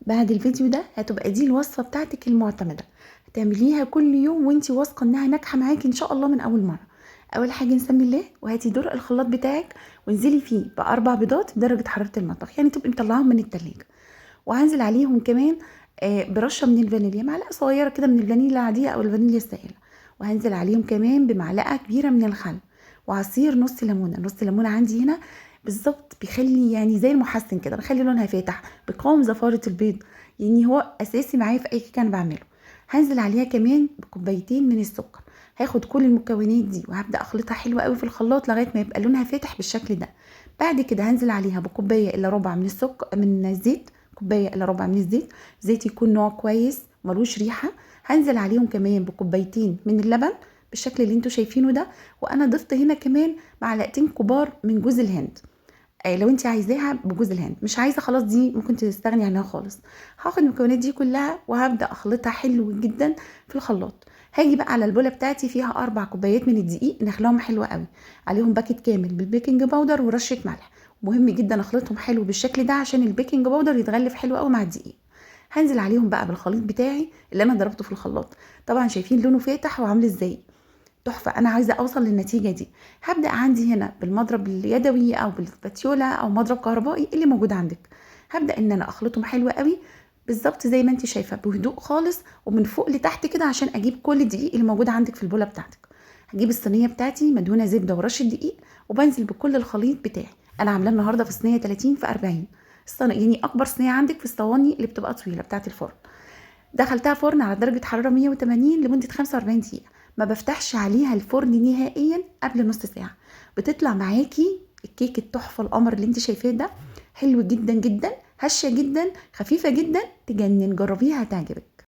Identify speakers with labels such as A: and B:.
A: بعد الفيديو ده هتبقى دي الوصفة بتاعتك المعتمدة، هتعمليها كل يوم وانتي واثقة انها ناجحة معاكي ان شاء الله من اول مرة. اول حاجة نسمي الله، وهاتي درق الخلاط بتاعك وانزلي فيه ب4 بيضات بدرجة حرارة المطبخ، يعني تبقي مطلعاهم من التلاجة. وهنزل عليهم كمان برشة من الفانيليا، معلقة صغيرة كده من الفانيليا العادية او الفانيليا السائلة. وهنزل عليهم كمان بمعلقة كبيرة من الخل وعصير نص ليمونة. نص ليمونة عندي هنا بالظبط بيخلي زي المحسن كده، بيخلي لونها فاتح، بيقاوم زفارة البيض، هو اساسي معايا في اي كيكة انا بعمله. هنزل عليها كمان بكوبايتين من السكر. هاخد كل المكونات دي وهبدا اخلطها حلو قوي في الخلاط لغاية ما يبقى لونها فاتح بالشكل ده. بعد كده هنزل عليها بكوبايه الا ربع من السكر، من الزيت، كوباية الا ربع من الزيت، زيت يكون نوع كويس ملوش ريحه. هنزل عليهم كمان بكوبايتين من اللبن بالشكل اللي انتوا شايفينه ده. وانا ضفت هنا كمان معلقتين كبار من جوز الهند، لو انت عايزاها بجوز الهند، مش عايزه خلاص دي ممكن تستغني عنها خالص. هاخد المكونات دي كلها وهبدا اخلطها حلو جدا في الخلاط. هاجي بقى على البوله بتاعتي فيها 4 كوبايات من الدقيق، نخلهم حلو قوي، عليهم باكت كامل بالبيكنج باودر ورشه ملح. مهم جدا اخلطهم حلو بالشكل ده عشان البيكنج باودر يتغلف حلو قوي مع الدقيق. هنزل عليهم بقى بالخليط بتاعي اللي انا ضربته في الخلاط. طبعا شايفين لونه فاتح وعامل ازاي، تحفة. انا عايزه اوصل للنتيجة دي. هبدا عندي هنا بالمضرب اليدوي او بالباتيولا او مضرب كهربائي اللي موجود عندك. هبدا ان انا اخلطهم حلو قوي بالظبط زي ما انت شايفه، بهدوء خالص ومن فوق لتحت كده عشان اجيب كل الدقيق اللي موجود عندك في البوله بتاعتك. هجيب الصينية بتاعتي مدهونه زبدة ورشه دقيق، وبنزل بكل الخليط بتاعي. انا عاملاه النهارده في صينية 30 في 40، الصينية يعني اكبر صينية عندك في الصواني اللي بتبقى طويلة بتاعت الفرن. دخلتها فرن على درجه حرارة 180 لمدة 45 دقيقة، ما بفتحش عليها الفرن نهائيا قبل نص ساعة. بتطلع معاكي الكيك التحفة القمر اللي انت شايفاه ده، حلو جدا جدا، هشه جدا، خفيفة جدا، تجنن. جربيها هتعجبك.